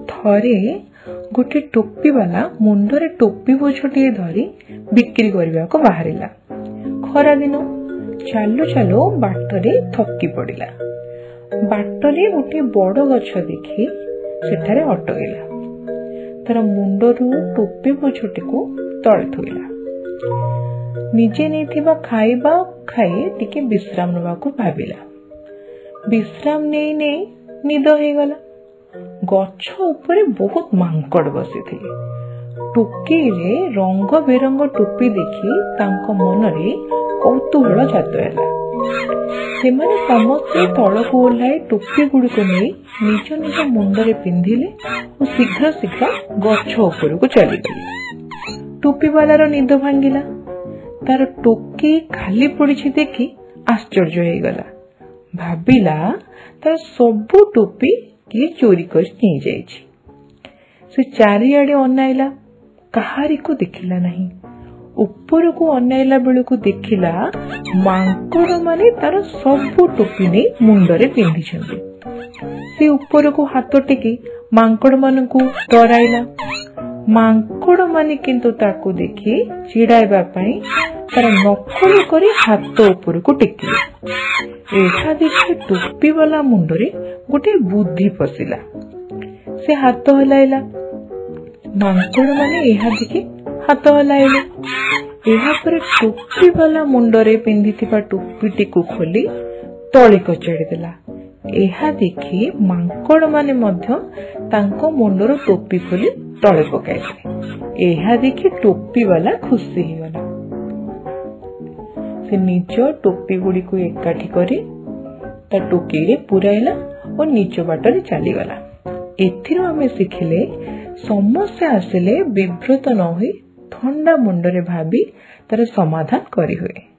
ଥରେ ଗୋଟେ ଟୋପିବାଲା ମୁଣ୍ଡରେ ଟୋପି ବୋଝଟିଏ ଧରି ବିକ୍ରି କରିବାକୁ ବାହାରିଲା। ଖରାଦିନ, ଚାଲୁ ଚାଲୁ ବାଟରେ ଥକି ପଡ଼ିଲା। ବାଟରେ ଗୋଟିଏ ବଡ଼ ଗଛ ଦେଖି ସେଠାରେ ଅଟକିଲା। ତାର ମୁଣ୍ଡରୁ ଟୋପି ବୋଝଟିକୁ ତଳେ ଥୋଇଲା। ନିଜେ ନେଇଥିବା ଖାଇବା ଖାଇ ଟିକେ ବିଶ୍ରାମ ନେବାକୁ ଭାବିଲା। ବିଶ୍ରାମ ନେଇ ନେଇ ନିଦ ହେଇଗଲା। ଗଛ ଉପରେ ବହୁତ ମାଙ୍କଡ଼ ବସିଥିଲେ। ଟୋକେଇରେ ରଙ୍ଗ ବେରଙ୍ଗ ଟୋପି ଦେଖି ତାଙ୍କ ମନରେ କୌତୂହଳ ଜାତ ହେଲା। ସେମାନେ ସମସ୍ତେ ତଳକୁ ଓହ୍ଲାଇ ଟୋପି ଗୁଡ଼ିକୁ ନେଇ ନିଜ ନିଜ ମୁଣ୍ଡରେ ପିନ୍ଧିଲେ ଓ ଶୀଘ୍ର ଶୀଘ୍ର ଗଛ ଉପରକୁ ଚାଲିଗଲେ। ଟୋପିବାଲାର ନିଦ ଭାଙ୍ଗିଲା। ତାର ଟୋକେଇ ଖାଲି ପଡ଼ିଛି ଦେଖି ଆଶ୍ଚର୍ଯ୍ୟ ହେଇଗଲା। ଭାବିଲା ତାର ସବୁ ଟୋପି କିଏ ଚୋରି କରି ନେଇଯାଇଛି। ସେ ଚାରିଆଡ଼େ ଅନାଇଲା, କାହାରିକୁ ଦେଖିଲା ନାହିଁ। ଉପରକୁ ଅନାଇଲା ବେଳକୁ ଦେଖିଲା ମାଙ୍କଡ଼ମାନେ ତାର ସବୁ ଟୋପି ନେଇ ମୁଣ୍ଡରେ ପିନ୍ଧିଛନ୍ତି। ସେ ଉପରକୁ ହାତ ଟେକି ମାଙ୍କଡ଼ମାନଙ୍କୁ ଡରାଇଲା। ମାଙ୍କଡ଼ମାନେ କିନ୍ତୁ ତାକୁ ଦେଖି ଚିଡ଼ାଇବା ପାଇଁ ତାର ନକଲ କରି ହାତ ଉପରକୁ ଟେକିଲେ। ଏହା ଦେଖି ଟୋପିବାଲା ମୁଣ୍ଡରେ ଗୋଟିଏ ବୁଦ୍ଧି ପଶିଲା। ସେ ହାତ ହଲାଇଲା। ମାଙ୍କଡ଼ମାନେ ଏହା ଦେଖି ହାତ ହଲାଇଲେ। ଏହାପରେ ଟୋପିବାଲା ମୁଣ୍ଡରେ ପିନ୍ଧିଥିବା ଟୋପିଟିକୁ ଖୋଲି ତଳେ କଚାଡ଼ି ଦେଲା। ଏହା ଦେଖି ମାଙ୍କଡ଼ମାନେ ମଧ୍ୟ ତାଙ୍କ ମୁଣ୍ଡରୁ ଟୋପି ଖୋଲି ତଳେ ପକାଇଦେଲେ। ଏହା ଦେଖି ଟୋପିବାଲା ଖୁସି ହେଇଗଲା। ସେ ନିଜ ଟୋପି ଗୁଡ଼ିକୁ ଏକାଠି କରି ତା ଟୋକେଇରେ ପୁରାଇଲା ଓ ନିଜ ବାଟରେ ଚାଲିଗଲା। ଏଥିରୁ ଆମେ ଶିଖିଲେ, ସମସ୍ୟା ଆସିଲେ ବିବ୍ରତ ନ ହୋଇ ଥଣ୍ଡା ମୁଣ୍ଡରେ ଭାବି ତାର ସମାଧାନ କରିହୁଏ।